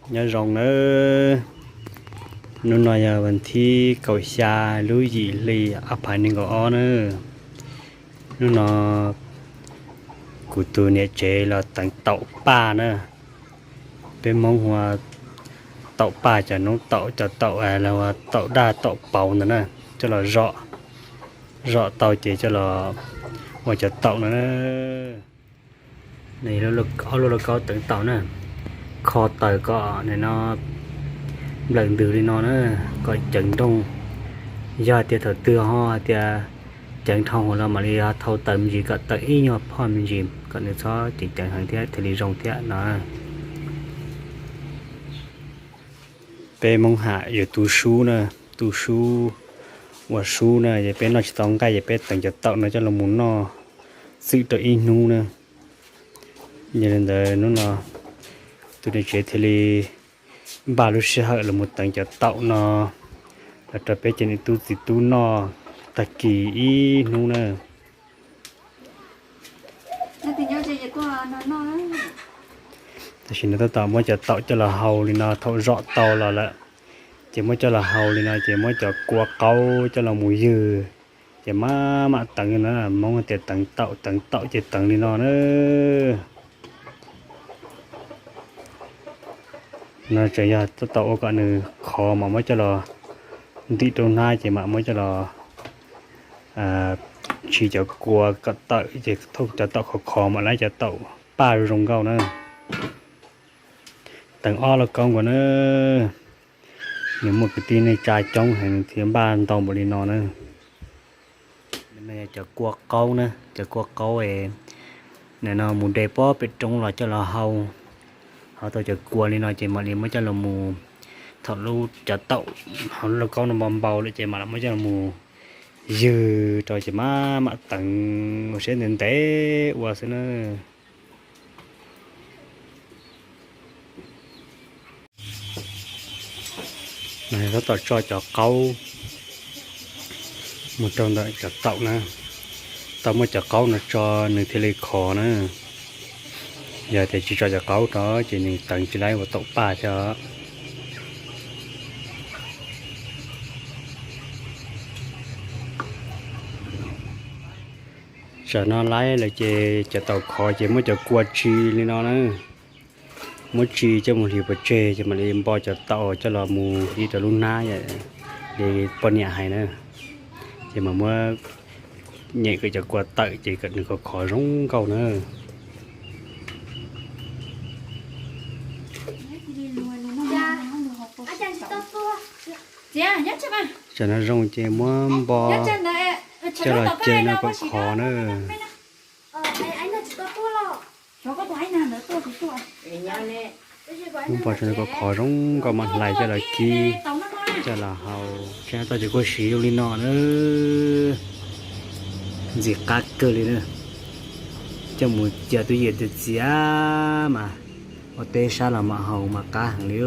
Nyob zoo nawb, hnub no yog vas thib kaum xya lub yim hli ob phav nees nkaum ob na. Hnub no kuv tus niam tsev los teev taum paj na. Peb Hmoob hu ua taum paj, cov noob taum, cov taum los hu ua taum daj taum pauv ntawd na, coj los zom, zom tau ces coj los ua cov taum no na. Ob lub lauj kaub teev taum na, kho taws kom nim no nplawm ntws li no na, kom ceev nrooj. Yog tias thaum twg ho hais tias ceev dhau hwv los mam li thau taws me ntsis kom tawm ib nyuag phoj me ntsis kom nws txhob ceev ceev heev thiab thiaj li zoo thiab no. Peb Hmoob Ham yuav tu sub na, tu sub, ua sub na, ces peb noj tsis tau nqaij ces peb teev cov taum no coj los mus noj txwm rau ib hnub na. Yog li ntawd hnub no tus niam tsev thiaj li npaj lub sij hawm los mus teev cov taum no los rau peb cov niam tub txiv tub noj tag kis ib hnub na. Tam sim no tab tom muab cov taum coj los hau li no, thaum zom tau los lawm ces muab coj los hau li no ces muab cov kua qaub coj los mus ywg, ces mam mam teev na. Hmoob tias teev taum, teev taum ces teev li no na. No tseem yog tab tom ua kom nws khov mam muab coj los ntim rau hnab ces mam muab coj los tsis cov kua kom tawm ces thauj cov taum khov khov mam lab cov taum paj zoo nkauj na. Teev ob lauj kaub nkaus na. Nws muaj kwv tij neej tsa coob heev nws thiaj npaj ntau npaum li no na. Cov kua qaub na, cov kua qaub es nim no mus de pob pem roob los coj los hau, hau tau cov kua li no ces mam li muab coj los mus, thaum lub cov taum hauv lub lauj kaub no npau npau lawm ces mam li muab coj los mus ywg rau ces mam mam teev ua siab ntev ntev ua xwb na. Tab tom tso cov qaub mus rau ntawm cov taum na. Tau muab cov qaub no tso nws thiaj li khov na. Yog tias tsis tso cov qaub rau ces nws teev tsis laib ua taum paj thiab. Tsam no laib lawm ces cov taum khov ces muab cov kua tsis li no na. Muab tsis coj mus hliv pov tseg ces mam li npo cov taum coj los mus ib rau lub hnab li poj niam hais na. Ces mam muab nyem kom cov kua tawm ces kom nws khov khov zoo nkauj na. Tsam no zoo ces muab npo coj los cev no kom khov na. Muab npo tso no kom khov zoo nkauj mam hlais coj los kib, coj los hau. Tsam no tau cov kua siv zoo li no na, ntxim qab kawg li na. Coj mus cia twj ywm txias txias mas ua teb sab los mam haus mas qab heev li.